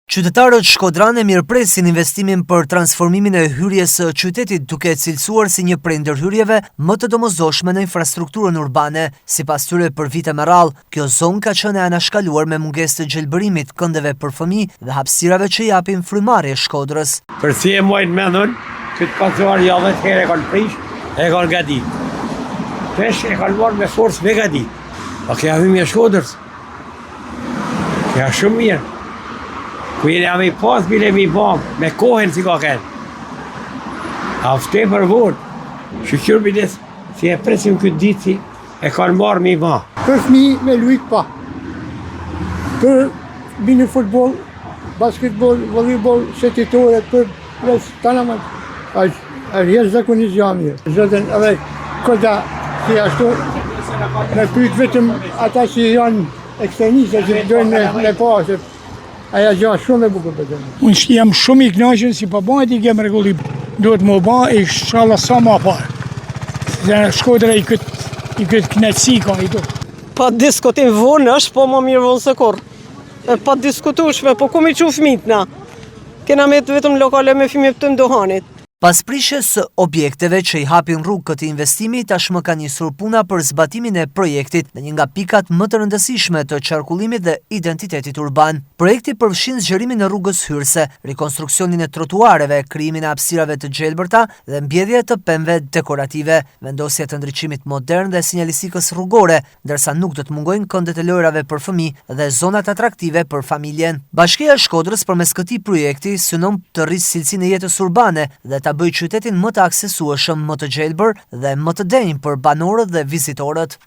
Qytetarët shkodranë e mirëpresin investimin për transformimin e hyrjes së qytetit duke e cilësuar si një prej ndërhyrjeve më të domosdoshme në infrastrukturën urbane. Sipas tyre për vite me radhë, kjo zonë ka qenë e anashkaluar me mungesë të gjelbërimit, këndeve për fëmijë dhe hapësirave që i japin frymëmarrje Shkodrës. Për si e maj mend unë, këtë pazar ja 10 herë e kanë prish, e kanë gadit. Pesh e kanë marrë me forcë me gadit. Pa kjo hymja e Shkodrës, Kjo shumë mirë. Ku jeni a me i pas, bile me i ba, me kohën si ka kenë. A fte për votë. Shyqyr biles, si e presim këtë ditë si e kanë marrë me i ba. Për fmi me lujt pa. Për mini futbol, basketbol, volleyball, shëtitore, për pres, tana më. Është jashtëzakonisht gja mirë. Zotën edhe këta si ashtu, me pyt vetëm ata që janë eksternista që dojnë me, me pa, se aja gja shumë e bukur për të. Unë jam shumë i knaqën si po bëhet i kem rregulli. Duhet me u ba ishalla sa ma parë. Dhe Shkodra i këtë i këtë knaqësi ka i do. Pa diskutim vonë është, po më mirë vonë se kurrë. E pa diskutueshme, po ku mi çu fëmijët na? Kena met vetëm lokale me fëmijë të duhanit. Pas prishjes së objekteve që i hapin rrugë këtij investimi, tashmë ka nisur puna për zbatimin e projektit në një nga pikat më të rëndësishme të qarkullimit dhe identitetit urban. Projekti përfshin zgjerimin e rrugës hyrëse, rikonstruksionin e trotuareve, krijimin e hapësirave të gjelbërta dhe mbjellje të pemëve dekorative, vendosje të ndriçimit modern dhe sinjalistikës rrugore, ndërsa nuk do të mungojnë këndet e lojërave për fëmijë dhe zonat atraktive për familjen. Bashkia e Shkodrës përmes këtij projekti synon të rrisë cilësinë e jetës urbane dhe ta bëjë qytetin më të aksesueshëm, më të gjelbër dhe më të denjë për banorët dhe vizitorët.